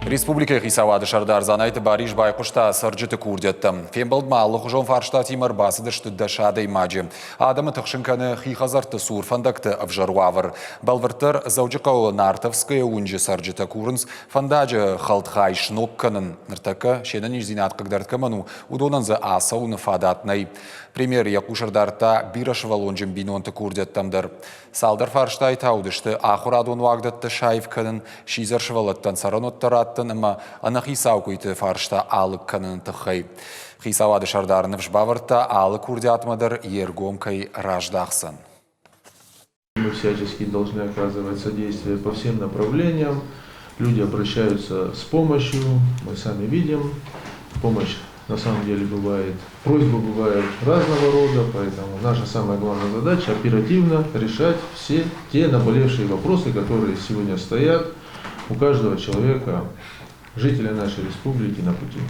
Республикӕйы хицауады сӕрдар Дзанайты Барис байхъуыста цӕрджыты курдиӕттӕм. Фембӕлдмӕ алыхуызон фарстатимӕ ӕрбацыдысты 10 адӕймаджы. Адӕмы тыхсын кӕны хи хӕдзӕртты цур фӕндӕгты ӕвзӕр уавӕр. Бӕлвырддӕр, Дзӕуджыхъӕуы Нартовская уынджы цӕрджытӕ курынц фӕндаджы хӕлд хай сног кӕнын. Ныртӕккӕ се нӕниздзинад хъыгдард кӕмӕн у, уыдонӕн дзы ацӕуыны фадат нӕй. Премьер йӕ хъус ӕрдардта бирӕсывӕллонджын бинонты курдиӕттӕм дӕр. Цалдӕр фарстайы та уыдысты ахуырадон уагдӕттӕ саив кӕнын, сидзӕр сывӕллӕттӕн цӕрӕнуӕттӕ раттын ӕмӕ ӕнӕхицау куыйты фарста алыг кӕныны тыххӕй. Хицауады сӕрдар ныфс бавӕрдта, алы курдиатмӕ дӕр йе ргом кӕй раздахдзӕн. Мы всячески должны оказывать содействие по всем направлениям. Люди обращаются с помощью, мы сами видим, помощь на самом деле бывает, просьбы бывают разного рода, поэтому наша самая главная задача оперативно решать все те наболевшие вопросы, которые сегодня стоят у каждого человека, жителя нашей республики на пути.